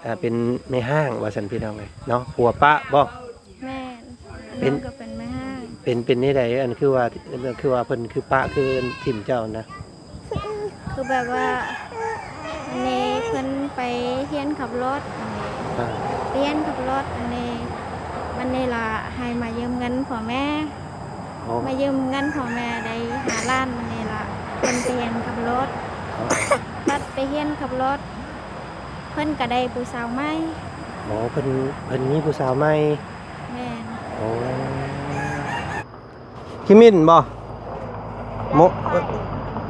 ອ່າ ເປັນແມ່ຮ້າງວ່າຊັ້ນພີ່ນ້ອງເອີຍເນາະ ຜົວປະບໍ່? ແມ່ນ ເປັນ ນ້ອງກໍເປັນແມ່ຮ້າງ. ເປັນ ເປັນແນວໃດ ອັນຄືວ່າ ຄືວ່າເພິ່ນຄືປະ ຄືຖິ້ມເຈົ້ານະ? ຄືແບບວ່າ ອັນນີ້ເພິ່ນໄປຮຽນຂັບລົດ ອັນນີ້ ອ່າ ໄປຮຽນຂັບລົດ ອັນນີ້ ບັດນີ້ລະໃຫ້ມາຢືມເງິນພໍ່ແມ່ ອໍ ມາຢືມເງິນພໍ່ແມ່ໄດ້ຫ້າລ້ານ ບັດນີ້ລະເພິ່ນໄປຮຽນຂັບລົດ ອໍ ບັດໄປຮຽນຂັບລົດ ເພິ່ນກໍໄດ້ຜູ້ສາວໃໝ່. ອໍ ເພິ່ນ ເພິ່ນມີຜູ້ສາວໃໝ່. ແມ່ນ. ອໍ ຂິ້ມິ້ນບໍ່? ໂມ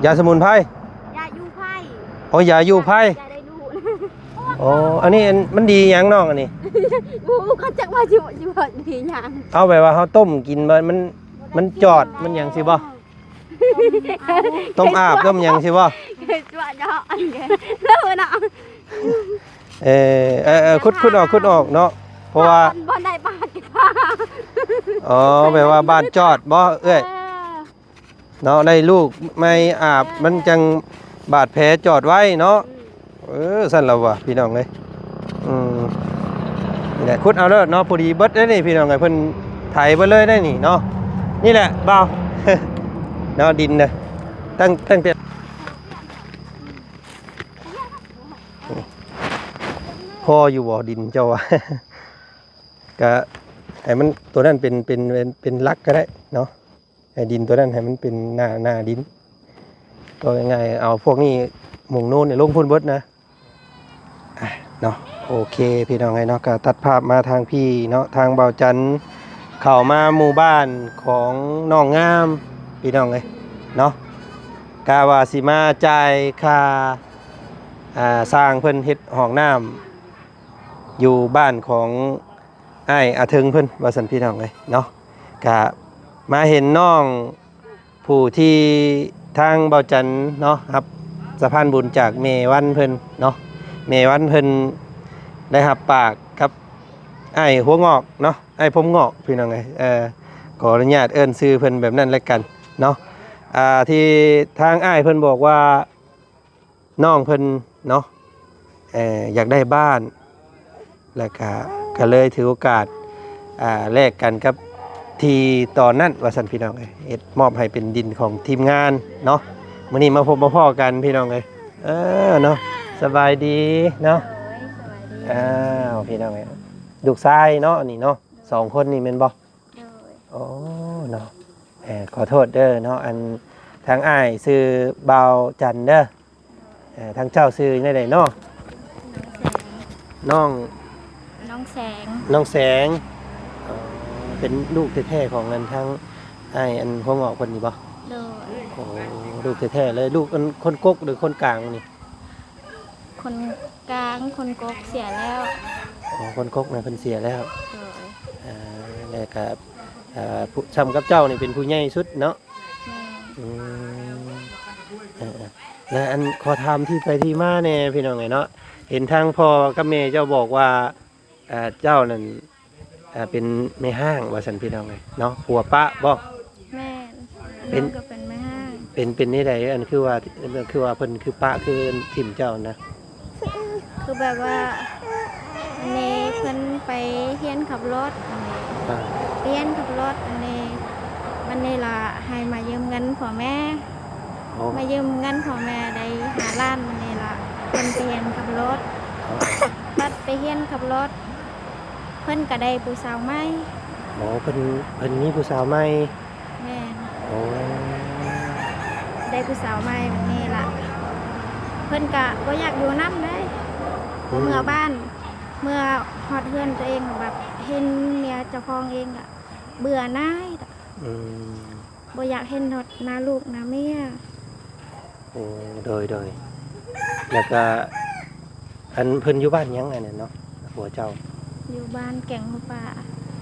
ຢາສະໝຸນໄພ? ຢາຢູ່ໄພ. ອໍ ຢາຢູ່ໄພ. ຢາໄດ້ລູກ. ອໍ ອັນນີ້ ອັນ ມັນດີຫຍັງນ້ອງອັນນີ້? ບໍ່ຮູ້ ກໍຈັກວ່າຊິ ຊິວ່າດີຫຍັງ. ເອົາ ແບບວ່າເຮົາຕົ້ມກິນ ມັນ ມັນຈອດ ມັນຫຍັງຊີ້ບໍ່? ຕົ້ມອາບ ຕົ້ມຫຍັງຊີ້ບໍ່? ເອີ ຕົວະເນາະ ອັນນີ້ເລີເນາະ. ເອີ ເອີ ເອີ ຂຸດ ຂຸດອອກ ຂຸດອອກເນາະ ເພາະວ່າ ບ່ອນ ບ່ອນໃດບາດ. ອໍ ແບບວ່າບາດຈອດບໍ່ເອື້ອຍ? ເອີ ເນາະ ໄດ້ລູກໃໝ່ອາບ ມັນຈັ່ງບາດແຜຈອດໄວເນາະ. ອືມ ເອີ ຊັ້ນລະວ່າ ພີ່ນ້ອງເອີຍ. ອືມ ນີ້ແຫຼະ ຂຸດເອົາໂລດເນາະ ພໍດີເບິດເດ້ນີ້ ພີ່ນ້ອງເອີຍ ເພິ່ນໄຖເບິດເລີຍໄດ້ນີ້ເນາະ. ນີ້ແຫຼະບ່າວ ເນາະ ດິນນະ ຕັ້ງ ຕັ້ງແຕ່ ພໍຢູ່ບໍ່ດິນເຈົ້າວ່າ? ກະໃຫ້ມັນ ໂຕນັ້ນເປັນ ເປັນ ເປັນ ເປັນຫຼັກກໍໄດ້ເນາະ ໃຫ້ດິນໂຕນັ້ນໃຫ້ມັນເປັນໜ້າ ໜ້າດິນ ກໍງ່າຍໆ ເອົາພວກນີ້ມຸງນູນລົງພຸ້ນເບິດນະ. ອ່ະ ເນາະ ໂອເຄ ພີ່ນ້ອງເອີຍເນາະ ກໍຕັດພາບມາທາງພີ້ເນາະ ທາງບ່າວຈັນເຂົ້າມາໝູ່ບ້ານຂອງນ້ອງງາມ ພີ່ນ້ອງເອີຍເນາະ ກະວ່າຊິມາຈ່າຍຄ່າ ອ່າ ຊ່າງເພິ່ນເຮັດຫ້ອງນ້ຳ ຢູ່ບ້ານຂອງອ້າຍອາເທິງເພິ່ນວ່າຊັ້ນ ພີ່ນ້ອງເອີຍເນາະ. ກະມາເຫັນນ້ອງຜູ້ທີ່ທາງບ່າວຈັນເນາະ ຮັບສະພານບຸນຈາກແມ່ວັນເພິ່ນເນາະ ແມ່ວັນເພິ່ນໄດ້ຮັບປາກກັບອ້າຍຫົວງອກເນາະ ອ້າຍຜົມງອກ ພີ່ນ້ອງເອີຍ ເອີ ຂໍອະນຸຍາດເອີ້ນຊື່ເພິ່ນແບບນັ້ນແລ້ວກັນເນາະ ອ່າ ທີ່ທາງອ້າຍເພິ່ນບອກວ່າ ນ້ອງເພິ່ນເນາະ ເອີ ຢາກໄດ້ບ້ານ ແລ້ວກະ ກະເລີຍຖືໂອກາດ ອ່າ ແລກກັນກັບທີ່ຕອນນັ້ນວ່າຊັ້ນ ພີ່ນ້ອງເອີຍ ເຮັດມອບໃຫ້ເປັນດິນຂອງທີມງານເນາະ. ມື້ນີ້ມາພົບມາພໍ້ກັນ ພີ່ນ້ອງເອີຍ ເອີ ເນາະ ສະບາຍດີເນາະ. ໂດຍ ສະບາຍດີ. ອ້າວ ພີ່ນ້ອງເອີຍ ລູກຊາຍເນາະ ອັນນີ້ເນາະ ສອງຄົນນີ້ແມ່ນບໍ່? ໂດຍ. ໂອ້ ເນາະ ເອີ ຂໍໂທດເດີເນາະ ອັນ ທາງອ້າຍຊື່ບ່າວຈັນເດີ ເອີ ທາງເຈົ້າຊື່ແນວໃດເນາະ? ນ້ອງ ນ້ອງແສງ. ນ້ອງແສງ ອໍ ເປັນລູກແທ້ໆຂອງອັນທາງອ້າຍອັນຫົວງອກເພິ່ນນີ້ບໍ່? ໂດຍ. ໂອ້ ລູກແທ້ໆເລີຍ ລູກອັນຄົນກົກ ຫຼືຄົນກາງນີ້? ຄົນກາງ ຄົນກົກເສຍແລ້ວ. ອໍ ຄົນກົກນະເພິ່ນເສຍແລ້ວ. ໂດຍ. ອ່າ ແລ້ວກະ ອ່າ ຜູ້ ຊ່ຳກັບເຈົ້ານີ້ເປັນຜູ້ໃຫຍ່ສຸດເນາະ? ແມ່ນ. ອືມ ເອີໆ ແລະ ອັນ ຂໍຖາມທີ່ໄປທີ່ມາແດ່ ພີ່ນ້ອງເອີຍເນາະ ເຫັນທາງພໍ່ກັບແມ່ເຈົ້າບອກວ່າ ອ່າ ເຈົ້ານັ້ນ ອ່າ ເປັນແມ່ຮ້າງວ່າຊັ້ນ ພີ່ນ້ອງເອີຍເນາະ ຜົວປະບໍ່? ແມ່ນ. ເປັນ ນ້ອງກໍເປັນແມ່ຮ້າງ. ເປັນ ເປັນແນວໃດ ອັນຄືວ່າ ຄືວ່າເພິ່ນຄືປະ ຄືຖິ້ມເຈົ້ານະ? ຄືແບບວ່າ ອັນນີ້ເພິ່ນໄປຮຽນຂັບລົດ ອັນນີ້ ອ່າ ໄປຮຽນຂັບລົດ ອັນນີ້ ບັດນີ້ລະໃຫ້ມາຢືມເງິນພໍ່ແມ່ ອໍ ມາຢືມເງິນພໍ່ແມ່ໄດ້ຫ້າລ້ານ ບັດນີ້ລະເພິ່ນໄປຮຽນຂັບລົດ ອໍ ບັດໄປຮຽນຂັບລົດ ເພິ່ນກະໄດ້ຜູ້ສາວໃໝ່. ອໍ ເພິ່ນ ເພິ່ນມີຜູ້ສາວໃໝ່? ແມ່ນ. ໂອ້ ໄດ້ຜູ້ສາວໃໝ່ ບັດນີ້ລະ ເພິ່ນກະບໍ່ຢາກຢູ່ນຳເດ້ ອືມ ເມືອບ້ານ ເມືອຮອດເຮືອນຕົວເອງ ແບບເຫັນເມຍເຈົ້າຂອງເອງກະເບື່ອໜ່າຍ ອືມ ບໍ່ຢາກເຫັນຮອດໜ້າລູກໜ້າເມຍ. ໂອ້ ໂດຍ ໂດຍ ແລ້ວກະ ອັນ ເພິ່ນຢູ່ບ້ານຫຍັງ ອັນນັ້ນເນາະ ຜົວເຈົ້າ? ຢູ່ບ້ານແກ້ງຫົວປາ.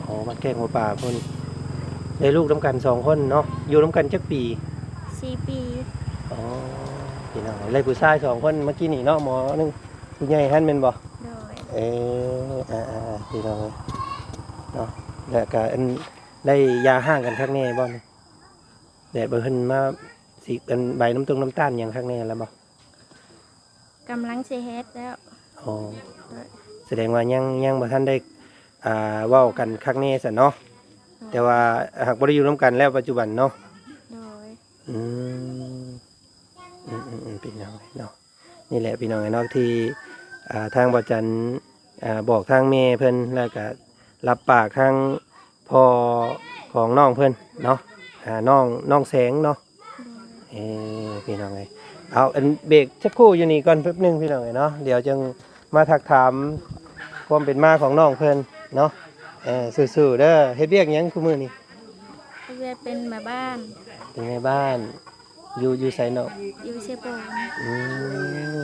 ອໍ ບ້ານແກ້ງຫົວປາພຸ້ນ. ໄດ້ລູກນຳກັນສອງຄົນເນາະ ຢູ່ນຳກັນຈັກປີ? ສີ່ປີ. ອໍ ພີ່ນ້ອງ ໄດ້ຜູ້ຊາຍສອງຄົນ ເມື່ອກີ້ນີ້ເນາະ ໝໍໜຶ່ງ ຜູ້ໃຫຍ່ຫັ້ນແມ່ນບໍ່? ໂດຍ. ເອີ ອ່າໆ ພີ່ນ້ອງເອີຍເນາະ ແລ້ວກະ ອັນ ໄດ້ຢ່າຮ້າງກັນຄັກແນ່ບໍ່ນີ້? ແບບວ່າເພິ່ນມາສີກ ອັນ ໃບນ້ຳຕົງນ້ຳຕານຫຍັງຄັກແນ່ແລ້ວບໍ່? ກຳລັງຊິເຮັດແລ້ວ. ອໍ ໂດຍ. ສະແດງວ່າຍັງ ຍັງບໍ່ທັນໄດ້ ອ່າ ເວົ້າກັນຄັກແນ່ຊັ້ນເນາະ. ແຕ່ວ່າຫາກບໍ່ໄດ້ຢູ່ນຳກັນແລ້ວປັດຈຸບັນເນາະ. ໂດຍ. ອືມ ອືມໆໆ ເປັນຫຍັງເນາະ. ນີ້ແຫຼະພີ່ນ້ອງເອີຍເນາະ ທີ່ ອ່າ ທາງບ່າວຈັນ ອ່າ ບອກທາງແມ່ເພິ່ນ ແລ້ວກະຮັບປາກທາງພໍ່ຂອງນ້ອງເພິ່ນເນາະ ອ່າ ນ້ອງ ນ້ອງແສງເນາະ. ເອີ ພີ່ນ້ອງເອີຍ ເອົາ ອັນ ເບຣກຈັກຄູ່ຢູ່ນີ້ກ່ອນແປັບໜຶ່ງພີ່ນ້ອງເອີຍເນາະ ດຽວຈຶ່ງມາທັກຖາມຄວາມເປັນມາຂອງນ້ອງເພິ່ນເນາະ. ເອີ ສູ້ໆເດີ. ເຮັດວຽກຫຍັງຄູ່ມື້ນີ້? ເຮັດວຽກເປັນແມ່ບ້ານ. ເປັນແມ່ບ້ານ. ຢູ່ ຢູ່ໃສເນາະ? ຢູ່ເຊໂປນ. ອື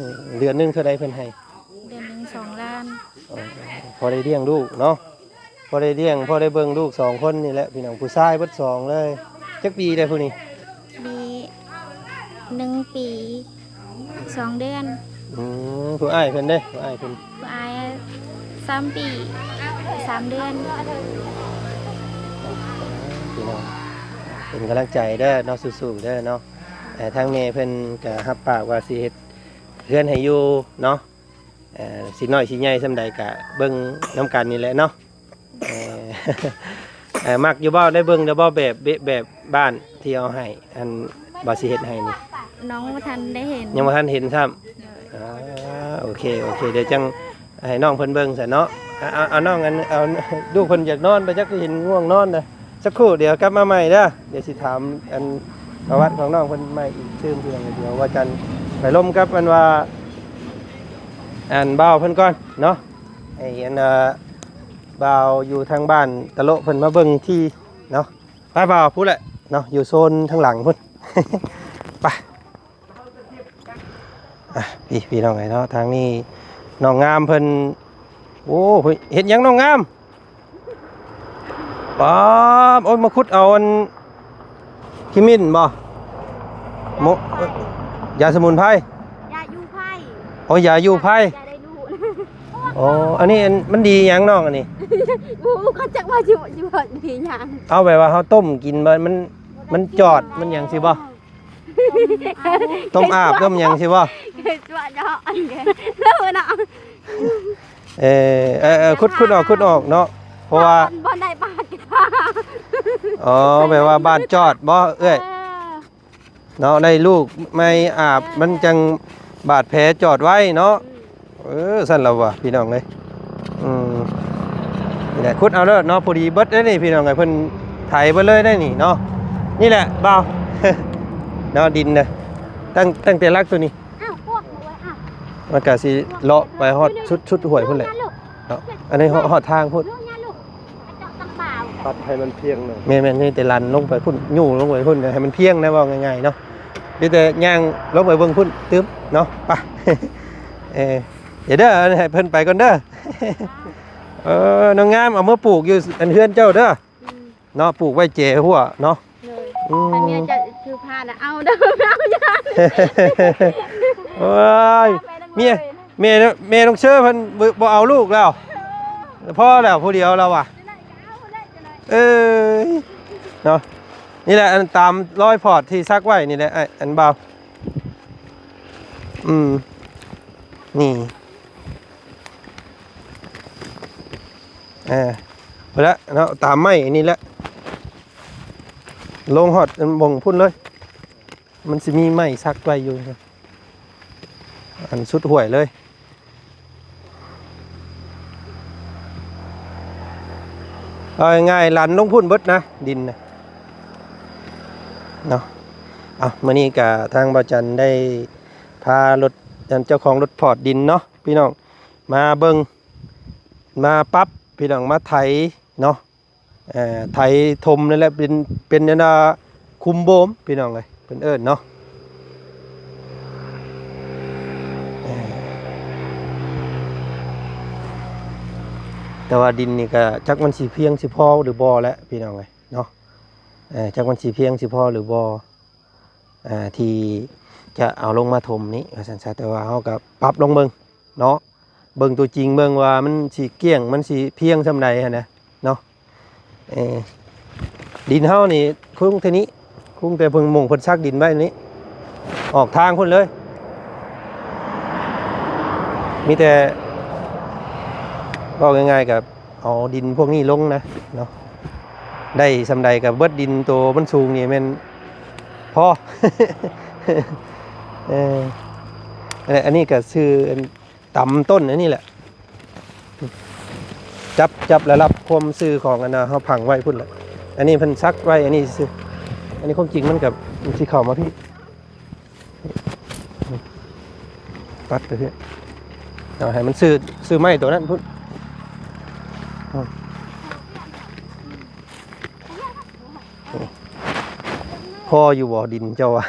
ມ ເດືອນໜຶ່ງເທົ່າໃດເພິ່ນໃຫ້? ເດືອນໜຶ່ງສອງລ້ານ. ອໍ ພໍໄດ້ລ້ຽງລູກເນາະ ພໍໄດ້ລ້ຽງ ພໍໄດ້ເບິ່ງລູກສອງຄົນນີ້ແຫຼະພີ່ນ້ອງ. ຜູ້ຊາຍເບິດສອງເລີຍ. ຈັກປີແລ້ວຜູ້ນີ້? ມີໜຶ່ງປີສອງເດືອນ. ອືມ ຜູ້ອ້າຍເພິ່ນເດ້? ຜູ້ອ້າຍເພິ່ນ ຜູ້ອ້າຍສາມປີສາມເດືອນ. ພີ່ນ້ອງ ເປັນກຳລັງໃຈເດີເນາະ ສູ້ໆເດີເນາະ. ເອີ ທາງແມ່ເພິ່ນກະຮັບປາກວ່າຊິເຮັດເຮືອນໃຫ້ຢູ່ເນາະ. ເອີ ຊິນ້ອຍຊິໃຫຍ່ສ່ຳໃດກະເບິ່ງນຳກັນນີ້ແຫຼະເນາະ. ເອີ ເອີ ມັກຢູ່ບໍ່? ໄດ້ເບິ່ງແລ້ວບໍ່? ແບບ ແບບ ແບບບ້ານທີ່ເຮົາໃຫ້ ອັນວ່າຊິເຮັດໃຫ້ນີ້. ນ້ອງບໍ່ທັນໄດ້ເຫັນ. ຍັງບໍ່ທັນເຫັນຊ້ຳ. ໂດຍ. ອ່າ ໂອເຄ ໂອເຄ ດຽວຈັ່ງໃຫ້ນ້ອງເພິ່ນເບິ່ງຊະເນາະ. ເອົາ ເອົາ ເອົານ້ອງ ອັນ ເອົາ ລູກເພິ່ນຢາກນອນ ໄປຈັກເຫັນງ່ວງນອນນະ. ສັກຄູ່ດຽວກັບມາໃໝ່ເດີ. ດຽວຊິຖາມອັນປະຫວັດຂອງນ້ອງເພິ່ນໃໝ່ອີກຕື່ມ ເພື່ອດຽວວ່າຈັ່ງໄປລົມກັບອັນວ່າ ອັນບ່າວເພິ່ນກ່ອນເນາະ. ໃຫ້ອັນ ອ່າ ບ່າວຢູ່ທາງບ້ານຕະໂລະເພິ່ນມາເບິ່ງທີ່ເນາະ. ໄປບ່າວ ພຸ້ນແຫຼະເນາະ ຢູ່ໂຊນທາງຫຼັງພຸ້ນ. ໄປ. ອ່ະ ພີ່ ພີ່ນ້ອງເອີຍເນາະ ທາງນີ້ນ້ອງງາມເພິ່ນ. ໂອ້ ເຮັດຫຍັງນ້ອງງາມ? ປາບ ໂອ້ຍ ມາຂຸດເອົາອັນ ຂິ້ມິ້ນບໍ່? ໂມ ຢາສະໝຸນໄພ? ຢາຢູ່ໄພ. ໂອ້ ຢາຢູ່ໄພ. ຢາໄດ້ດູດ. ໂອ້ ອັນນີ້ ອັນ ມັນດີຫຍັງນ້ອງອັນນີ້? ບໍ່ຮູ້ ກໍຈັກວ່າຊິ ຊິວ່າດີຫຍັງ. ເອົາ ແບບວ່າເຮົາຕົ້ມກິນບໍ່ ມັນ ມັນຈອດ ມັນຫຍັງຊີ້ບໍ່? ຕົ້ມອາບ ຕົ້ມຫຍັງຊີ້ບໍ່? ເອີ ເນາະ ເອີ ເອີ ເອີ ຂຸດ ຂຸດອອກ ຂຸດອອກເນາະ ເພາະວ່າ ບ່ອນ ບ່ອນໃດບາດ. ອໍ ແບບວ່າບາດຈອດບໍ່ເອື້ອຍ? ເອີ ເນາະ ໄດ້ລູກໃໝ່ອາບ ມັນຈັ່ງບາດແຜຈອດໄວເນາະ. ອືມ ເອີ ຊັ້ນລະວ່າ ພີ່ນ້ອງເອີຍ. ອືມ ນີ້ແຫຼະ ຂຸດເອົາໂລດເນາະ ພໍດີເບິດເດ້ນີ້ ພີ່ນ້ອງເອີຍ ເພິ່ນໄຖເບິດເລີຍໄດ໋ນີ້ເນາະ. ນີ້ແຫຼະບ່າວ ເນາະ ດິນນະ ຕັ້ງ ຕັ້ງແຕ່ຫຼັກໂຕນີ້ ອ້າວ ພວກ ເອີຍ ອ້າວ ມັນກະຊິເລາະໄປຮອດສຸດ ສຸດຫ້ວຍພຸ້ນແຫຼະເນາະ. ອັນນີ້ຮອດ ຮອດທາງພຸ້ນ ຕັດໃຫ້ມັນພຽງໜ້ອຍ. ແມ່ນໆ ມີແຕ່ລັນລົງໄປພຸ້ນ ຍູ້ລົງໄປພຸ້ນ ໃຫ້ມັນພຽງນະ ເວົ້າງ່າຍໆເນາະ. ມີແຕ່ຍ່າງລົງໄປເບິ່ງພຸ້ນຕື່ມເນາະ. ໄປ ເອີ ດຽວເດີ ໃຫ້ເພິ່ນໄປກ່ອນເດີ. ເອີ ນ້ອງງາມ ເອົາມາປູກຢູ່ອັນເຮືອນເຈົ້າເດີ ອືມ ເນາະ ປູກໄວ້ແຈຫົວເນາະ. ໂດຍ ອືມ ໃຫ້ເມຍເຈົ້າຖືພານະ ເອົາເດີ ເອົາຢ່າ. ໂອ້ຍ ເມຍ ແມ່ ແມ່ນ້ອງເຊີເພິ່ນບໍ່ ບໍ່ເອົາລູກແລ້ວ ພໍແລ້ວຜູ້ດຽວລາວວ່າ. ເອີຍ ເນາະ ນີ້ແຫຼະ ອັນຕາມລອຍພອດທີ່ສັກໄວ້ນີ້ແຫຼະ ອ້າຍ ອັນບ່າວ. ອືມ ນີ້ ເອີ ພຸ້ນລະເນາະ ຕາມໄມ້ນີ້ແຫຼະ ລົງຮອດອັນໝ່ອງພຸ້ນເລີຍ. ມັນຊິມີໄມ້ສັກໄວ້ຢູ່ ອັນສຸດຫ້ວຍເລີຍ. ເອົາງ່າຍໆ ລັນລົງພຸ້ນເບິດນະ ດິນນະ ເນາະ. ເອົາ ມື້ນີ້ກະທາງບ່າວຈັນໄດ້ພາລົດ ອັນເຈົ້າຂອງລົດພອດດິນເນາະ ພີ່ນ້ອງ ມາເບິ່ງ ມາປັບ ພີ່ນ້ອງ ມາໄຖເນາະ. ເອີ ໄຖຖົມນັ້ນແຫຼະ ເປັນ ເປັນອັນນ່າ ຂຸມໂບມ ພີ່ນ້ອງເອີຍ ເພິ່ນເອີ້ນເນາະ. ເອີ ແຕ່ວ່າດິນນີ້ກະຈັກມັນຊິພຽງຊິພໍຫຼືບໍ່ແຫຼະ ພີ່ນ້ອງເອີຍເນາະ. ເອີ ຈັກມັນຊິພຽງຊິພໍຫຼືບໍ່ ອ່າ ທີ່ຈະເອົາລົງມາຖົມນີ້ວ່າຊັ້ນຊະ. ແຕ່ວ່າເຮົາກະປັບລອງເບິ່ງເນາະ ເບິ່ງຕົວຈິງເບິ່ງວ່າມັນຊິກ້ຽງ ມັນຊິພຽງສ່ຳໃດຫັ້ນນະເນາະ. ເອີ ດິນເຮົານີ້ຄຸງແຕ່ນີ້ ຄຸງແຕ່ເພິ່ນ ໝ່ອງເພິ່ນສັກດິນໄວ້ນີ້ ອອກທາງພຸ້ນເລີຍ. ມີແຕ່ ເວົ້າງ່າຍໆ ກໍເອົາດິນພວກນີ້ລົງນະເນາະ ໄດ້ສ່ຳໃດກໍເບິດ. ດິນໂຕມັນສູງນີ້ແມ່ນພໍ ເອີ ອັນນີ້ ອັນນີ້ກໍຊື່ ຕຳຕົ້ນອັນນີ້ແຫຼະ ຈັບ ຈັບລະດັບຄວາມຊື່ຂອງອັນນ່າ ເຮົາຝັງໄວ້ພຸ້ນແຫຼະ. ອັນນີ້ເພິ່ນສັກໄວ້ອັນນີ້ຊື່ ອັນນີ້ຄວາມຈິງມັນກໍ ມັນຊິເຂົ້າມາພີ້ ຕັດໄປພີ້ ເອົາໃຫ້ມັນຊື່ ຊື່ໄມ້ໂຕນັ້ນພຸ້ນ. ພໍຢູ່ບໍ່ດິນເຈົ້າວ່າ?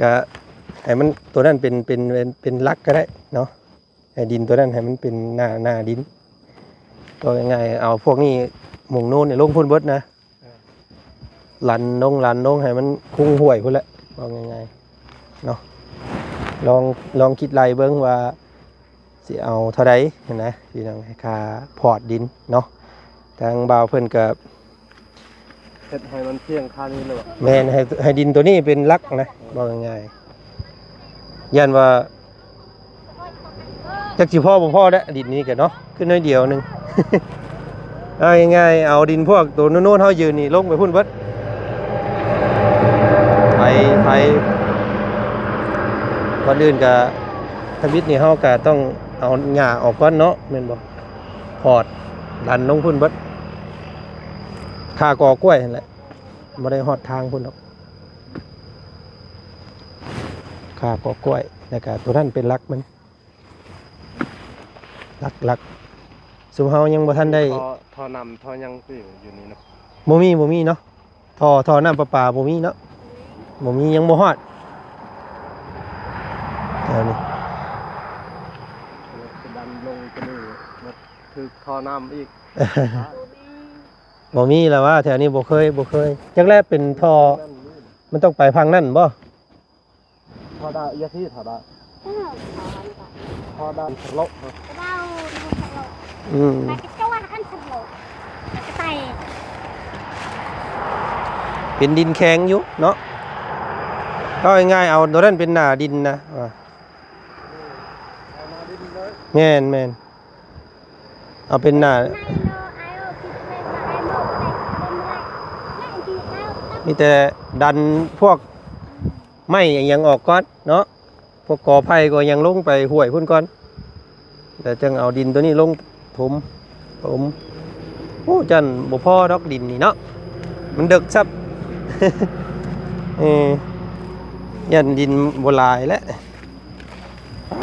ກະໃຫ້ມັນໂຕນັ້ນເປັນ ເປັນ ເປັນ ເປັນຫຼັກກໍໄດ້ເນາະ ໃຫ້ດິນໂຕນັ້ນໃຫ້ມັນເປັນໜ້າ ໜ້າດິນ. ເວົ້າງ່າຍໆ ເອົາພວກນີ້ມຸງໂນນນີ້ລົງພຸ້ນເບິດນະ ເອີ ຫຼັນລົງ ຫຼັນລົງໃຫ້ມັນຄຸງຫ້ວຍພຸ້ນແຫຼະ ເວົ້າງ່າຍໆເນາະ. ລອງ ລອງຄິດໄລ່ເບິ່ງວ່າຊິເອົາເທົ່າໃດຫັ້ນນະ ພີ່ນ້ອງ ຄ່າພອດດິນເນາະ. ທາງບ່າວເພິ່ນກໍ ເຮັດໃຫ້ມັນພຽງຄ່ານີ້ໂລດ. ແມ່ນ ໃຫ້ ໃຫ້ດິນໂຕນີ້ເປັນຫຼັກນະ ເວົ້າງ່າຍໆ ຢ້ານວ່າຈັກຊິພໍບໍ່ພໍແຫຼະ ດິນນີ້ກໍເນາະ ຂຶ້ນໜ້ອຍດຽວໜຶ່ງ. ເອົາງ່າຍໆ ເອົາດິນພວກໂຕໂນນໆເຮົາຢືນນີ້ລົງໄປພຸ້ນເບິດ ໄຖ ໄຖ. ກ່ອນອື່ນກໍທຳອິດນີ້ເຮົາກໍຕ້ອງເອົາຫຍ້າອອກກ່ອນເນາະ ແມ່ນບໍ່? ພອດດັນລົງພຸ້ນເບິດ ຄາກໍກ້ວຍຫັ້ນແຫຼະ ບໍ່ໄດ້ຮອດທາງພຸ້ນດອກ ຄາກໍກ້ວຍ. ແລ້ວກະໂຕນັ້ນເປັນຫຼັກມັນ ຫຼັກໆ ຊຸມເຮົາຍັງບໍ່ທັນໄດ້ ທໍ່ ທໍ່ນ້ຳ ທໍ່ຫຍັງຄືຢູ່ນີ້ເນາະ? ບໍ່ມີ ບໍ່ມີເນາະ ທໍ່ ທໍ່ນ້ຳປະປາບໍ່ມີເນາະ ບໍ່ມີ ຍັງບໍ່ຮອດແຖວນີ້. ດັນລົງໄປນີ້ ມາຖືກທໍ່ນ້ຳອີກ ບໍ່ມີລະວ່າ ແຖວນີ້ບໍ່ເຄີຍ ບໍ່ເຄີຍ. ຈັກແລະເປັນທໍ່ ມັນຕ້ອງໄປທາງນັ້ນບໍ່? ທໍ່ດາ ເອີ ທີ່ທໍ່ດາ ເອີ ທໍ່ດາ ທໍ່ດາ ສະໂລະ ອືມ ໄປກະຈວດກັນສະໂລະ ໄປກະໄຕ ເປັນດິນແຂງຢູ່ເນາະ ເວົ້າງ່າຍໆ ເອົາໂຕນັ້ນເປັນໜ້າດິນນະ ວ່າ ແມ່ນໆ ເອົາເປັນໜ້າ ມີແຕ່ດັນພວກ ໄມ້ຫຍັງອອກກ່ອນເນາະ ພວກກໍໄຜ່ກໍຫຍັງລົງໄປຫ້ວຍພຸ້ນກ່ອນ ແລ້ວຈັ່ງເອົາດິນໂຕນີ້ລົງຖົມ ຖົມ. ໂອ້ ຈັ່ງບໍ່ພໍດອກດິນນີ້ເນາະ ມັນເດິກຊັບ ເອີ ຢ້ານດິນບໍ່ຫຼາຍແຫຼະ.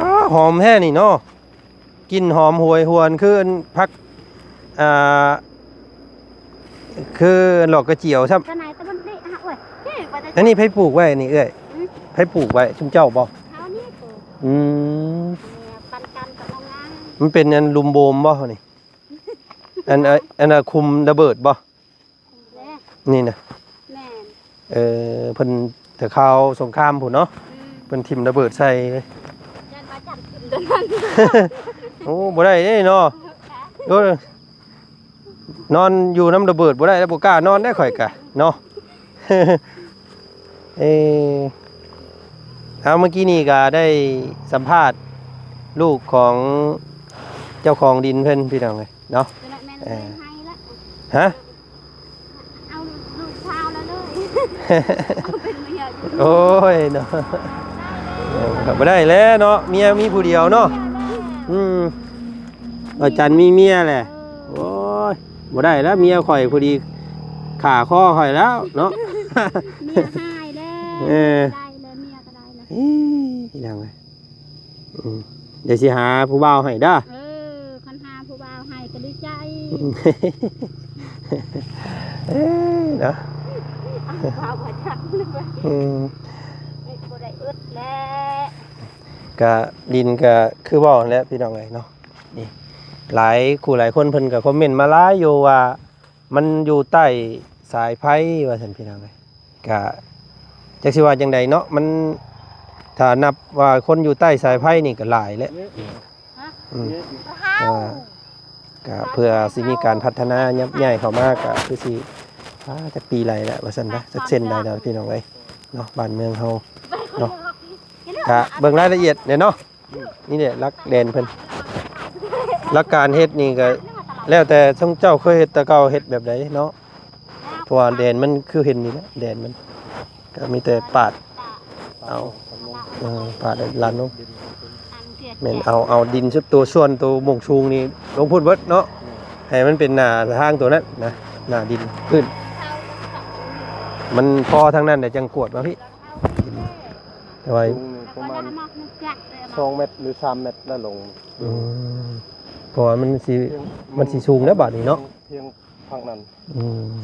ອ້າ ຫອມແທ້ນີ້ເນາະ. ກິ່ນຫອມໂຫຍຫວນຄືອັນຜັກ ອ່າ ຄືດອກກະຈຽວຊ້ຳ. ອັນນີ້ໃຜປູກໄວ້ນີ້ເອື້ອຍ? ຫືມ? ໃຜປູກໄວ້? ຊຸມເຈົ້າບໍ່? ເຮົານີ້ປູກ. ອືມ ປັນກັນກັບໂຮງງານ. ມັນເປັນອັນລຸ່ມໂບມບໍ່ນີ້? ອັນ ອັນ ອັນຄຸມລະເບີດບໍ່? ແມ່ນ ນີ້ນະ ແມ່ນ ເອີ ເພິ່ນແຕ່ຄາວສົງຄາມພຸ້ນເນາະ ອືມ ເພິ່ນຖິ້ມລະເບີດໃສ່ ຢ້ານວ່າຈັນຖິ້ມຕົວນັ້ນ ໂອ້ ບໍ່ໄດ້ເດ້ເນາະ ໂອ້ຍ ນອນຢູ່ນຳລະເບີດບໍ່ໄດ້ແລ້ວ ບໍ່ກ້ານອນໄດ້ຂ້ອຍກະເນາະ. ເອີ ເອົາ ເມື່ອກີ້ນີ້ກະໄດ້ສຳພາດລູກຂອງເຈົ້າຂອງດິນເພິ່ນ ພີ່ນ້ອງເອີຍເນາະ ແມ່ນ ເອີ ໃຫ້ລະ ຮະ? ເອົາລູກສາວລະເລີຍ ເອົາເປັນເມຍຢູ່ ໂອ້ຍເນາະ ເອີ ກໍບໍ່ໄດ້ແລ້ວເນາະ ເມຍມີຜູ້ດຽວເນາະ ເມຍແລ້ວ ອືມ ວ່າຈັນມີເມຍແຫຼະ ເອີ ໂອ້ຍ ບໍ່ໄດ້ແລ້ວ ເມຍຂ້ອຍຜູ້ດີຂ້າຄໍຂ້ອຍແລ້ວເນາະ ເມຍຫາຍແລ້ວ ເອີ ໄດ້ແລ້ວ ເມຍກໍໄດ້ແລ້ວ ເອີ ພີ່ນ້ອງເອີຍ ອືມ ດຽວຊິຫາຜູ້ບ່າວໃຫ້ເດີ ເອີ ຄັນຫາຜູ້ບ່າວໃຫ້ກໍດີໃຈ ເອີ ເນາະ ເອົາ ບ່າວບໍ່ຈັກເລີຍ ອືມ ບໍ່ໄດ້ອຶດແຫຼະ ກະດິນກະຄືເວົ້າຫັ້ນແຫຼະ ພີ່ນ້ອງເອີຍເນາະ ນີ້ ຫຼາຍຄູ່ຫຼາຍຄົນເພິ່ນກະຄອມເມັນມາຫຼາຍຢູ່ວ່າ ມັນຢູ່ໃຕ້ສາຍໄຟວ່າຊັ້ນ ພີ່ນ້ອງເອີຍ ກະຈັກຊິວ່າຈັ່ງໃດເນາະ ມັນ ຖ້ານັບວ່າຄົນຢູ່ໃຕ້ສາຍໄຟນີ້ກໍຫຼາຍແຫຼະ ອືມ ແຕ່ວ່າກະເພື່ອຊິມີການພັດທະນາ ຍັບຍ້າຍເຂົ້າມາ ກະຄືຊິ ອ່າ ຈັກປີໃດແລ້ວວ່າຊັ້ນນະ ຈັກເຊັນໃດແລ້ວ ພີ່ນ້ອງເອີຍເນາະ ບ້ານເມືອງເຮົາເນາະ ກະເບິ່ງລາຍລະອຽດແດ່ເນາະ ນີ້ແຫຼະຫຼັກແດນເພິ່ນ ຫຼັກການເຮັດນີ້ກໍແລ້ວແຕ່ເຈົ້າເຄີຍເຮັດແຕ່ເກົ່າເຮັດແບບໃດເນາະ ເພາະວ່າແດນມັນຄືເຫັນນີ້ແຫຼະ ແດນມັນກໍມີແຕ່ປາດເອົາ ເອີ ປາດແລ້ວລັນລົງ ແມ່ນເອົາ ເອົາດິນຊຸດໂຕສ່ວນໂຕໝ່ອງສູງນີ້ລົງພຸ້ນເບິດເນາະ ໃຫ້ມັນເປັນໜ້າທາງໂຕນັ້ນນະ ໜ້າດິນພື້ນ ມັນພໍທາງນັ້ນແລ້ວຈັ່ງກວດມາພີ້ ແຕ່ວ່າ ສູງນີ້ປະມານສອງແມັດ ຫຼື ສາມແມັດລະລົງ ອືມ ເພາະວ່າມັນຊິ ມັນຊິສູງແລ້ວບາດນີ້ເນາະ ພຽງ ພຽງຝັ່ງນັ້ນ ອືມ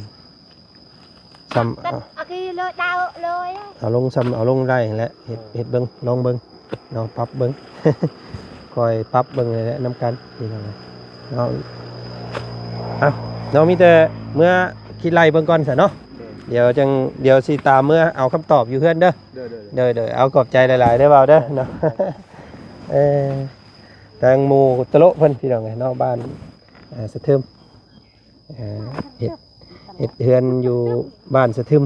ສ່ຳ ເອົາ ເອົາ ເອົາລົງສ່ຳເອົາລົງໄດ້ຫັ້ນແຫຼະ ເຮັດ ເອີ ເຮັດເບິ່ງ ລອງເບິ່ງເນາະ ປັບເບິ່ງ ຄ່ອຍປັບເບິ່ງແຫຼະນຳກັນ ເນາະ ເອົາ ເນາະ ມີແຕ່ເມືອຄິດໄລ່ເບິ່ງກ່ອນຊະເນາະ ໂດຍ ດຽວຈັ່ງ ດຽວຊິຕາມເມືອເອົາຄຳຕອບຢູ່ເຮືອນເດີ ໂດຍ ໂດຍ ເອົາ ຂອບໃຈຫຼາຍໆເດີບ່າວເດີ ໂດຍ ເນາະ ເອີ ທາງໝູ່ຕະໂລະເພິ່ນ ພີ່ນ້ອງເອີຍເນາະ ບ້ານ ເອີ ສະເທີມ ເອີ ເຮັດ ເຮັດເຮືອນຢູ່ບ້ານສະທຶມ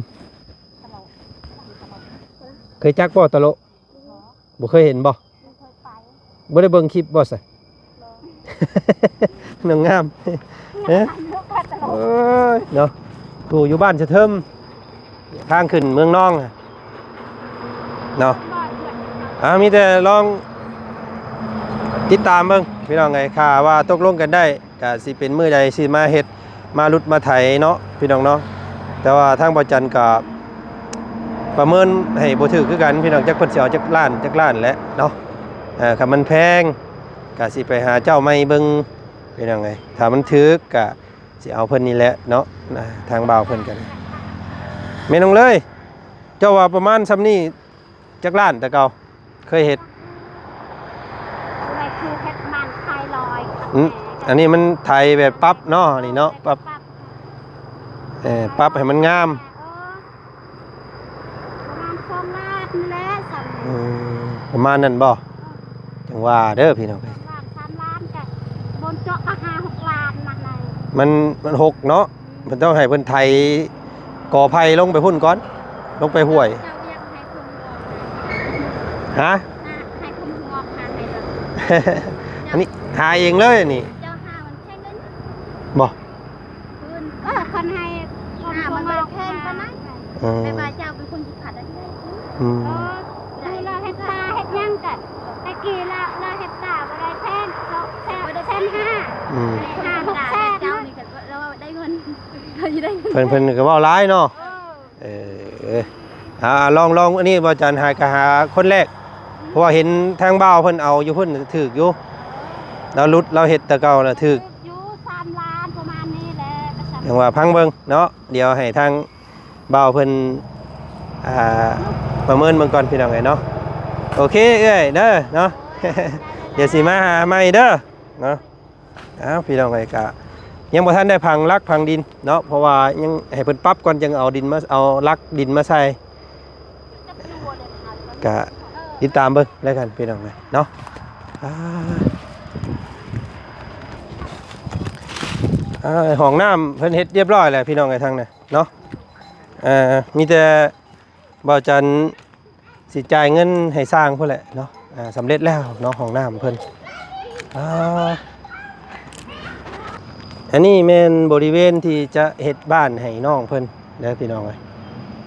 ເຄີຍຈັກບໍ່ຕະໂລະ? ບໍ່ເຄີຍເຫັນບໍ່? ບໍ່ໄດ້ເບິ່ງຄລິບບໍ່ຊະ? ນ້ອງງາມ ເອີ ໂອ້ຍ ເນາະ ຜູ້ຢູ່ບ້ານສະເທີມ ທາງຂຶ້ນເມືອງນອງເນາະ ອ່າ ມີແຕ່ລອງຕິດຕາມເບິ່ງພີ່ນ້ອງເອີຍ ຖ້າວ່າຕົກລົງກັນໄດ້ ກະຊິເປັນມື້ໃດຊິມາເຮັດ ມາຫຼຸດມາໄຖເນາະ ພີ່ນ້ອງເນາະ ແຕ່ວ່າທາງບ່າວຈັນກະປະເມີນໃຫ້ບໍ່ຖືກຄືກັນ ພີ່ນ້ອງ ຈັກເພິ່ນຊິເອົາຈັກລ້ານ ຈັກລ້ານແຫຼະເນາະ ເອີ ຄັນມັນແພງກະຊິໄປຫາເຈົ້າໃໝ່ເບິ່ງ ພີ່ນ້ອງເອີຍ ຖ້າມັນຖືກກະ ຊິເອົາເພິ່ນນີ້ແຫຼະເນາະ ທາງບ່າວເພິ່ນກໍໄດ້ ແມ່ນ້ອງເລີຍ ເຈົ້າວ່າປະມານຊ່ຳນີ້ຈັກລ້ານແຕ່ເກົ່າ ເຄີຍເຮັດ? ເຄີຍເຮັດມັນໄທລອຍ ອືມ ອັນນີ້ມັນໄທແບບປັບເນາະ ນີ້ເນາະ ປັບ ປັບ ເອີ ປັບໃຫ້ມັນງາມ ເອີ ປະມານສອງລ້ານນີ້ແຫຼະ ຊ່ຳ ອືມ ປະມານນັ້ນບໍ່? ເອີ ຈັ່ງວ່າເດີພີ່ນ້ອງ ສອງລ້ານ ສາມລ້ານ ກະ ບົນເຈາະກະຫ້າຫົກລ້ານ ມັນ ມັນຫົກເນາະ ອືມ ມັນຕ້ອງໃຫ້ເພິ່ນໄຖກໍໄຜ່ລົງໄປພຸ້ນກ່ອນ ລົງໄປຫ້ວຍ ເຈົ້າຢາກໃຫ້ຄົນງອກນະ ຮະ? ໃຫ້ຄົນງອກນະ ໃຫ້ ອັນນີ້ຫາເອງເລີຍ ອັນນີ້ ເຈົ້າຫາມັນແພງເລີຍ ບໍ່? ເອີ ຄັນໃຫ້ ອ່າ ມັນບໍ່ໄດ້ແພງປານນັ້ນ ເອີ ແຕ່ວ່າເຈົ້າເປັນຄົນທີ່ຂັດອັນນີ້ ອືມ ເອີ ຄືລາວເຮັດຕາເຮັດຫຍັງກັນ ແຕ່ກີ້ລາວ ລາວເຮັດຕາບໍ່ໄດ້ແພງ ສອງແສນ ແສນຫ້າ ອືມ ຫ້າຫົກແສນ ເຈົ້ານີ້ກໍລາວໄດ້ເງິນ ລາວຊິໄດ້ເງິນ ເພິ່ນ ເພິ່ນກໍເວົ້າຫຼາຍເນາະ ເອີ ເອີ ອ່າ ລອງ ລອງ ອັນນີ້ບ່າວຈັນຫາ ກໍຫາຄົນແລກ ເພາະວ່າເຫັນທາງບ່າວເພິ່ນເອົາຢູ່ພຸ້ນຖືກຢູ່ ລາວຫຼຸດ ລາວເຮັດແຕ່ເກົ່າລະຖືກ ຢູ່ສາມລ້ານປະມານນີ້ແຫຼະ ຈັ່ງວ່າຟັງເບິ່ງເນາະ ດຽວໃຫ້ທາງບ່າວເພິ່ນ ອ່າ ປະເມີນເບິ່ງກ່ອນພີ່ນ້ອງເອີຍເນາະ ໂອເຄເອື້ອຍເດີເນາະ ດຽວຊິມາຫາໃໝ່ເດີເນາະ. ອ້າວ ພີ່ນ້ອງເອີຍ ກະຍັງບໍ່ທັນໄດ້ຝັງຫຼັກຝັງດິນເນາະ ເພາະວ່າຍັງໃຫ້ເພິ່ນປັບກ່ອນ ຈັ່ງເອົາດິນມາ ເອົາຫຼັກດິນມາໃສ່ ກະຕິດຕາມເບິ່ງແລ້ວກັນພີ່ນ້ອງເອີຍເນາະ ອ່າ ອ່າ ຫ້ອງນ້ຳເພິ່ນເຮັດຮຽບຮ້ອຍແລ້ວພີ່ນ້ອງເອີຍ ທາງນັ້ນເນາະ ເອີ ມີແຕ່ບ່າວຈັນ ຊິຈ່າຍເງິນໃຫ້ຊ່າງພຸ້ນແຫຼະເນາະ ອ່າ ສຳເລັດແລ້ວເນາະ ຫ້ອງນ້ຳເພິ່ນ ອ່າ ອັນນີ້ແມ່ນບໍລິເວນທີ່ຈະເຮັດບ້ານໃຫ້ນ້ອງເພິ່ນເດີພີ່ນ້ອງເອີຍ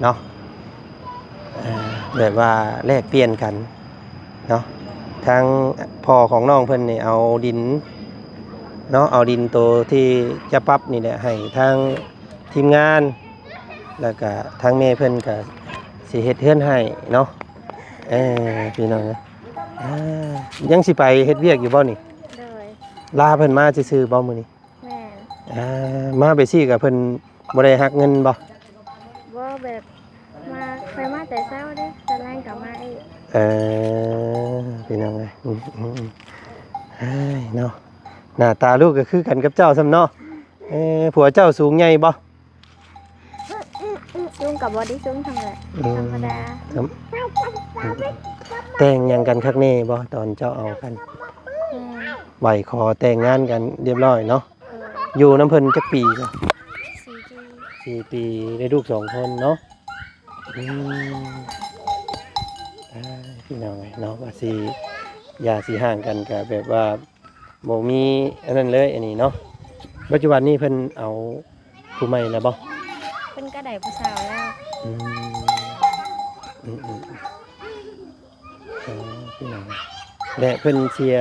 ເນາະ ອ່າ ແບບວ່າແລກປ່ຽນກັນເນາະ ທາງພໍ່ຂອງນ້ອງເພິ່ນນີ້ເອົາດິນເນາະ ເອົາດິນໂຕທີ່ຈະປັບນີ້ແຫຼະ ໃຫ້ທາງທີມງານ ແລ້ວກະທາງແມ່ເພິ່ນກະຊິເຮັດເຮືອນໃຫ້ເນາະ ເອີ ພີ່ນ້ອງເອີຍ ອ່າ ຍັງຊິໄປເຮັດວຽກຢູ່ບໍ່ນີ້? ໂດຍ ລາເພິ່ນມາຊື່ໆບໍ່ມື້ນີ້? ແມ່ນ ອ່າ ມາໄປຊີ້ກະເພິ່ນບໍ່ໄດ້ຫັກເງິນບໍ່? ບໍ່ ແບບມາ ຂ້ອຍມາແຕ່ເຊົ້າເດ້ ຕອນແລງກະມາອີກ ເອີ ພີ່ນ້ອງເອີຍ ອືມໆໆ ເອີຍ ເນາະ ໜ້າຕາລູກກະຄືກັນກັບເຈົ້າຊ້ຳເນາະ ເອີ ຜົວເຈົ້າສູງໃຫຍ່ບໍ່? ສູງກໍບໍ່ໄດ້ສູງເທົ່າໃດ ອືມ ທຳມະດາ ແຕ່ງຫຍັງກັນຄັກແນ່ບໍ່ ຕອນເຈົ້າເອົາກັນ? ແມ່ນ ໄຫວ້ຂໍແຕ່ງງານກັນຮຽບຮ້ອຍເນາະ ເອີ ຢູ່ນຳເພິ່ນຈັກປີ? ສີ່ປີ ສີ່ປີ ໄດ້ລູກສອງຄົນເນາະ ອືມ ອ່າ ພີ່ນ້ອງເອີຍເນາະ ວ່າຊິຢ່າຊິຮ້າງກັນກໍແບບວ່າ ບໍ່ມີອັນນັ້ນເລີຍ ອັນນີ້ເນາະ. ປັດຈຸບັນນີ້ເພິ່ນເອົາຜູ້ໃໝ່ແລ້ວບໍ່? ເພິ່ນກໍໄດ້ຜູ້ສາວແລ້ວ. ອືມ ອືມໆ ອໍ ພີ່ນ້ອງ ແລະ ເພິ່ນເສຍ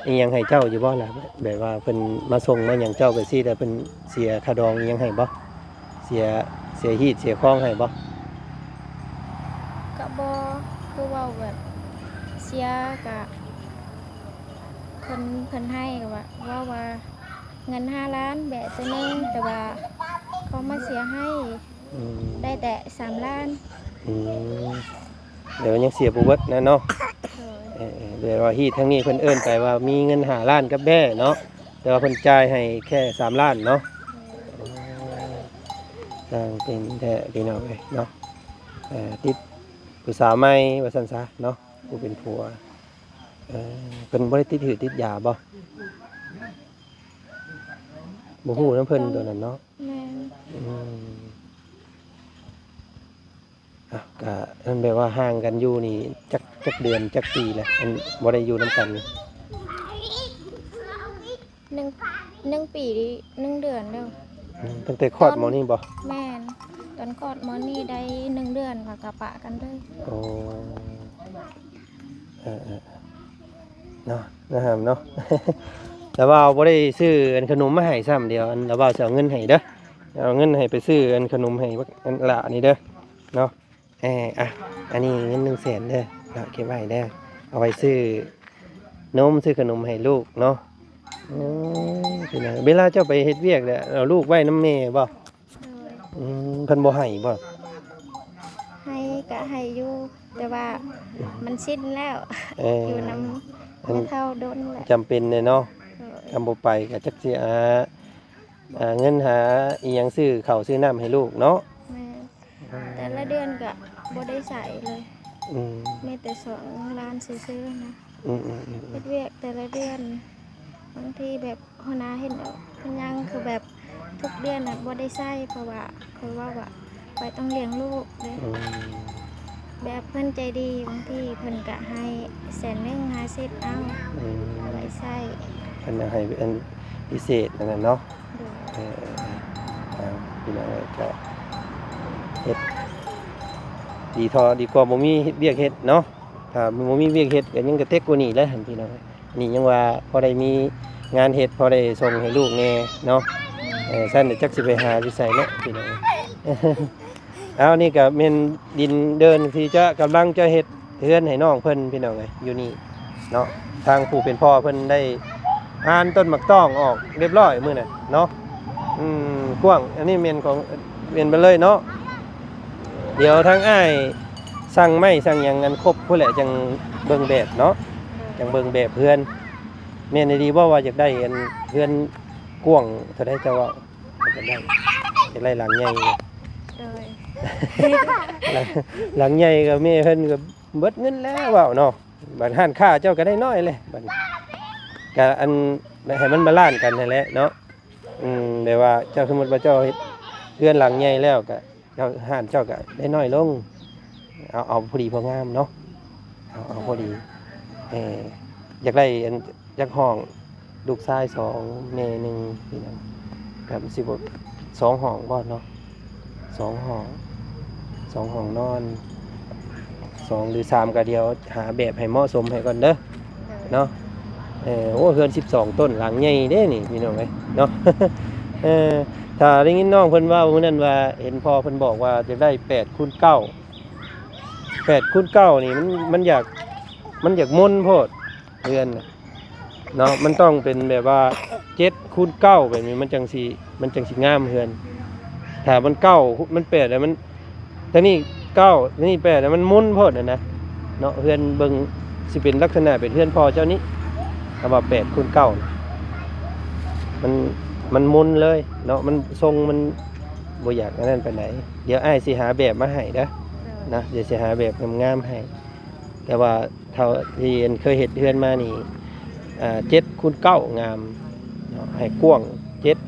ອີ່ຫຍັງໃຫ້ເຈົ້າຢູ່ບໍ່ລະ? ແບບວ່າເພິ່ນມາສົ່ງມາຫຍັງເຈົ້າໄປຊີ້ ແລ້ວເພິ່ນເສຍຄ່າດອງອີ່ຫຍັງໃຫ້ບໍ່? ເສຍ ເສຍຮີດເສຍຄອງໃຫ້ບໍ່? ກະບໍ່ ຄືເວົ້າແບບເສຍກະ ເພິ່ນ ເພິ່ນໃຫ້ກະວ່າ ເວົ້າວ່າເງິນຫ້າລ້ານແບບໂຕໜຶ່ງ ແຕ່ວ່າເຂົາມາເສຍໃຫ້ ອືມ ໄດ້ແຕ່ສາມລ້ານ. ອືມ ແຕ່ວ່າຍັງເສຍບໍ່ເບິດນະເນາະ. ໂດຍ ເອີ ແບບວ່າຮີດທາງນີ້ເພິ່ນເອີ້ນໄປວ່າມີເງິນຫ້າລ້ານກັບແບ້ເນາະ ແຕ່ວ່າເພິ່ນຈ່າຍໃຫ້ແຄ່ສາມລ້ານເນາະ. ໂດຍ ຊ່າງເປັນແທ້ພີ່ນ້ອງເອີຍເນາະ. ເອີ ຕິດຜູ້ສາວໃໝ່ວ່າຊັ້ນຊະເນາະ ຜູ້ເປັນຜົວ. ເອີ ເພິ່ນບໍ່ໄດ້ຕິດຫືດຕິດຢາບໍ່? ບໍ່ຮູ້ນຳເພິ່ນໂຕນັ້ນເນາະ. ແມ່ນ ອືມ ອ່ະ ກະ ອັນແບບວ່າຫ່າງກັນຢູ່ນີ້ຈັກ ຈັກເດືອນຈັກປີແລ້ວ ອັນບໍ່ໄດ້ຢູ່ນຳກັນນີ້? ໜຶ່ງ ໜຶ່ງປີໜຶ່ງເດືອນແລ້ວ. ອືມ ຕັ້ງແຕ່ຄອດໝໍນີ້ບໍ່? ແມ່ນ ຕອນຄອດໝໍນີ້ໄດ້ໜຶ່ງເດືອນ ແລ້ວກະປະກັນເລີຍ. ໂອ້ ເອີໆ ເນາະ ນະຫາມເນາະ. ລາວບ່າວບໍ່ໄດ້ຊື້ອັນຂະໜົມມາໃຫ້ຊ້ຳດຽວ ອັນລາວບ່າວຊິເອົາເງິນໃຫ້ເດີ ເອົາເງິນໃຫ້ໄປຊື້ອັນຂະໜົມໃຫ້ອັນຫຼ້ານີ້ເດີເນາະ. ເອີ ອ່ະ ອັນນີ້ເງິນໜຶ່ງແສນເດີເນາະ ເກັບໄວ້ເດີ ເອົາໄວ້ຊື້ນົມຊື້ຂະໜົມໃຫ້ລູກເນາະ. ໂອ້ ເວລາເຈົ້າໄປເຮັດວຽກແລ້ວ ເອົາລູກໄວ້ນຳແມ່ບໍ່? ໂດຍ ອືມ ເພິ່ນບໍ່ໃຫ້ບໍ່? ໃຫ້ກະໃຫ້ຢູ່ ແຕ່ວ່າມັນຊິນແລ້ວ ເອີ ຢູ່ນຳແມ່ເຖົ້າດົນແລ້ວ ຈຳເປັນແດ່ເນາະ. ໂດຍ ຄັນບໍ່ໄປກະຈັກຊິ ອ່າ ຫາເງິນຫາອີ່ຫຍັງຊື້ເຂົ້າຊື້ນ້ຳໃຫ້ລູກເນາະ. ແມ່ນ ອືມ ແຕ່ລະເດືອນກະບໍ່ໄດ້ໃຊ້ເລີຍ. ອືມ ມີແຕ່ສອງລ້ານຊື່ໆນະ. ອືມໆໆໆ ເຮັດວຽກແຕ່ລະເດືອນ ບາງທີແບບຫົວໜ້າເຫັນເອົາ ເປັນຫຍັງຄືແບບທຸກເດືອນນະບໍ່ໄດ້ໃຊ້ ເພາະວ່າຂ້ອຍເວົ້າວ່າຂ້ອຍຕ້ອງລ້ຽງລູກເດ້. ອືມ ແບບເພິ່ນໃຈດີ ບາງທີເພິ່ນກະໃຫ້ແສນໜຶ່ງ ຫ້າສິບເອົາ ອືມ ເອົາໄວ້ໃຊ້ ເພິ່ນໃຫ້ອັນພິເສດອັນນັ້ນເນາະ. ໂດຍ ເອີ ເອີ ເອີ ເອົາ ພີ່ນ້ອງເອີຍ ກະເຮັດ ດີທໍ່ ດີກວ່າບໍ່ມີວຽກເຮັດເນາະ. ຖ້າບໍ່ມີວຽກເຮັດກະຍັງກະເຕັກກວ່ານີ້ແຫຼະ ພີ່ນ້ອງເອີຍ. ນີ້ຍັງວ່າພໍໄດ້ມີງານເຮັດ ພໍໄດ້ສົ່ງໃຫ້ລູກແດ່ເນາະ. ເອີ ຊັ້ນຈັກຊິໄປຫາຢູ່ໃສເນາະ ພີ່ນ້ອງເອີຍ. ເອົາ ນີ້ກະແມ່ນດິນເດີ່ນທີ່ຈະ ກຳລັງຈະເຮັດເຮືອນໃຫ້ນ້ອງເພິ່ນ ພີ່ນ້ອງເອີຍ ຢູ່ນີ້ເນາະ. ທາງຜູ້ເປັນພໍ່ເພິ່ນໄດ້ຫານຕົ້ນໝາກຕ້ອງອອກຮຽບຮ້ອຍມື້ນັ້ນເນາະ. ອືມ ກວ້າງ ອັນນີ້ແມ່ນຂອງ ແມ່ນເບິດເລີຍເນາະ. ດຽວທາງອ້າຍສັ່ງໄມ້ສັ່ງຫຍັງອັນຄົບພຸ້ນແຫຼະ ຈັ່ງເບິ່ງແບບເນາະ ຈັ່ງເບິ່ງແບບເຮືອນ. ແມ່ນອີ່ຫຼີບໍ່ວ່າຢາກໄດ້ອັນເຮືອນກວ້າງເທົ່າໃດ ເຈົ້າເວົ້າ? ຢາກໄດ້ ຢາກໄດ້ຫຼັງໃຫຍ່. ໂດຍ ຫຼັງ ຫຼັງໃຫຍ່ກໍແມ່ເພິ່ນກໍເບິດເງິນແລ້ວເວົ້າເນາະ. ບັດຮ້ານຄ້າເຈົ້າກໍໄດ້ນ້ອຍແຫຼະ ບັດນີ້ກໍອັນໃຫ້ມັນບາລານກັນຫັ້ນແຫຼະເນາະ. ອືມ ແບບວ່າເຈົ້າ ສົມມຸດວ່າເຈົ້າເຮັດເຮືອນຫຼັງໃຫຍ່ແລ້ວກໍ ເຈົ້າ ຮ້ານເຈົ້າກໍໄດ້ນ້ອຍລົງ. ເອົາ ເອົາພໍດີພໍງາມເນາະ ເອົາ ເອົາພໍດີ. ເອີ ຢາກໄດ້ອັນຈັກຫ້ອງ? ລູກຊາຍສອງ ແມ່ໜຶ່ງ ພີ່ນ້ອງ ກໍຊິບໍ່ ສອງຫ້ອງບໍ່ເນາະ? ສອງຫ້ອງ ສອງຫ້ອງນອນ ສອງ ຫຼື ສາມ ກໍດຽວຫາແບບໃຫ້ເໝາະສົມໃຫ້ກ່ອນເດີ ເນາະ. ເອີ ໂອ້ ເຮືອນສິບສອງຕົ້ນ ຫຼັງໃຫຍ່ເດ້ນີ້ ພີ່ນ້ອງເອີຍເນາະ. ເອີ ຖ້າໄດ້ຍິນນ້ອງເພິ່ນເວົ້າມື້ນັ້ນວ່າ ເຫັນພໍ່ເພິ່ນບອກວ່າຢາກໄດ້ແປດຄູນເກົ້າ ແປດຄູນເກົ້ານີ້ ມັນ ມັນຢາກ ມັນຢາກມົນໂພດເຮືອນນະ ເນາະ. ມັນຕ້ອງເປັນແບບວ່າເຈັດຄູນເກົ້າ ແບບນີ້ ມັນຈັ່ງຊິ ມັນຈັ່ງຊິງາມເຮືອນ. ຖ້າມັນເກົ້າ ມັນແປດ ແລ້ວມັນ ທາງນີ້ເກົ້າ ທາງນີ້ແປດ ແລ້ວມັນມົນໂພດຫັ້ນນະເນາະ. ເຮືອນເບິ່ງຊິເປັນລັກສະນະເປັນເຮືອນພໍ່ເຈົ້ານີ້ ຄຳວ່າແປດຄູນເກົ້າ ມັນ ມັນມົນເລີຍເນາະ. ມັນຊົງມັນບໍ່ຢາກອັນນັ້ນປານໃດ. ດຽວອ້າຍຊິຫາແບບມາໃຫ້ເດີ ໂດຍ ນະ ດຽວຊິຫາແບບງາມໆໃຫ້. ແຕ່ວ່າເທົ່າທີ່ອັນເຄີຍເຮັດເຮືອນມານີ້ ອ່າ ເຈັດຄູນເກົ້າ ງາມເນາະ ໃຫ້ກວ້າງເຈັດ.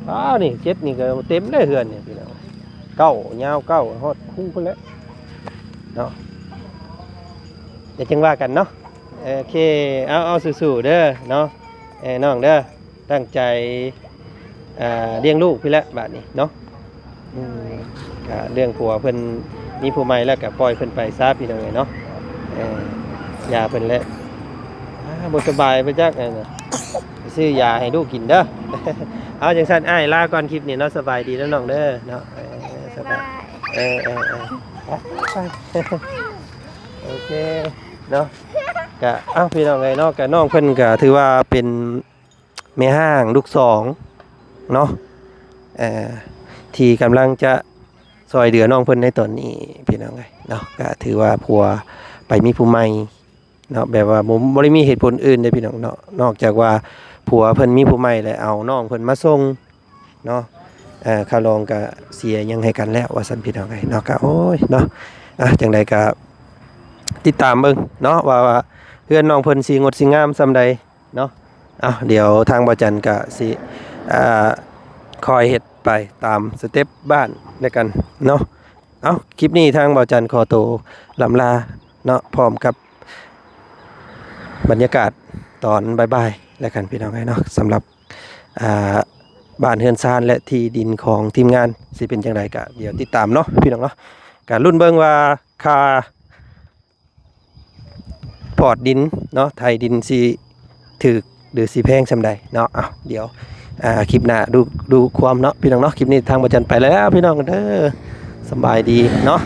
ອ້າວ ນີ້ເຈັດນີ້ກໍເຕັມເດ້ເຮືອນນີ້ ພີ່ນ້ອງ. ເກົ້າ ຍາວເກົ້າ ຮອດຄູພຸ້ນແຫຼະເນາະ. ດຽວຈັ່ງວ່າກັນເນາະ. ໂອເຄ ເອົາ ເອົາ ສູ້ໆເດີເນາະ. ເອີ ນ້ອງເດີ ຕັ້ງໃຈ ອ່າ ລ້ຽງລູກພີ້ແຫຼະບາດນີ້ເນາະ. ອືມ ກະເລື່ອງຜົວເພິ່ນມີຜູ້ໃໝ່ແລ້ວ ກະປ່ອຍເພິ່ນໄປຊະພີ່ນ້ອງເອີຍເນາະ. ເອີ ຢ່າເພິ່ນແຫຼະ ອ່າ ບໍ່ສະບາຍໄປຈັກ ອັນນ່າ ຊື້ຢາໃຫ້ລູກກິນເດີ. ເອົາ ຈັ່ງຊັ້ນອ້າຍລາກ່ອນຄລິບນີ້ເນາະ. ສະບາຍດີເດີນ້ອງເດີເນາະ. ເອີ ສະບາຍ ເອີ ເອີ ເອີ ໄປ ໄປ ໂອເຄເນາະ. ກະ ເອົ້າ ພີ່ນ້ອງເອີຍເນາະ ກະນ້ອງເພິ່ນກະຖືວ່າເປັນແມ່ຮ້າງລູກສອງເນາະ ເອີ ທີ່ກຳລັງຈະຊ່ອຍເຫຼືອນ້ອງເພິ່ນໃນຕອນນີ້ ພີ່ນ້ອງເອີຍເນາະ. ກະຖືວ່າຜົວໄປມີຜູ້ໃໝ່ເນາະ ແບບວ່າບໍ່ ບໍ່ໄດ້ມີເຫດຜົນອື່ນເດ້ພີ່ນ້ອງເນາະ ນອກຈາກວ່າຜົວເພິ່ນມີຜູ້ໃໝ່ ແລະເອົານ້ອງເພິ່ນມາສົ່ງ ເນາະ ເອີ ຄ່າລອງກະເສຍຫຍັງໃຫ້ກັນແລ້ວວ່າຊັ້ນ ພີ່ນ້ອງເອີຍເນາະ. ກະ ໂອ້ຍ ເນາະ ອ່ະ ຈັ່ງໃດກະຕິດຕາມເບິ່ງເນາະ ວ່າ ວ່າເຮືອນນ້ອງເພິ່ນຊິງົດຊິງາມສ່ຳໃດເນາະ. ເອົາ ດຽວທາງບ່າວຈັນກະຊິ ອ່າ ຄອຍເຮັດໄປຕາມສະເຕັບບ້ານແລ້ວກັນເນາະ. ເອົາ ຄລິບນີ້ທາງບ່າວຈັນຂໍໂຕລ່ຳລາເນາະ ພ້ອມກັບບັນຍາກາດຕອນບ່າຍໆແລ້ວກັນ ພີ່ນ້ອງເອີຍເນາະ. ສຳລັບ ອ່າ ບ້ານເຮືອນຊານ ແລະ ທີ່ດິນຂອງທີມງານຊິເປັນຈັ່ງໃດ ກະດຽວຕິດຕາມເນາະ ພີ່ນ້ອງເນາະ. ກະລຸ້ນເບິ່ງວ່າຄ່າພອດດິນເນາະ ໄຖດິນຊິຖືກ ຫຼື ຊິແພງສ່ຳໃດເນາະ. ເອົາ ດຽວ ອ່າ ຄລິບໜ້າດູ ດູຄວາມເນາະ ພີ່ນ້ອງເນາະ. ຄລິບນີ້ທາງບ່າວຈັນໄປແລ້ວ ພີ່ນ້ອງເດີ ສະບາຍດີເນາະ.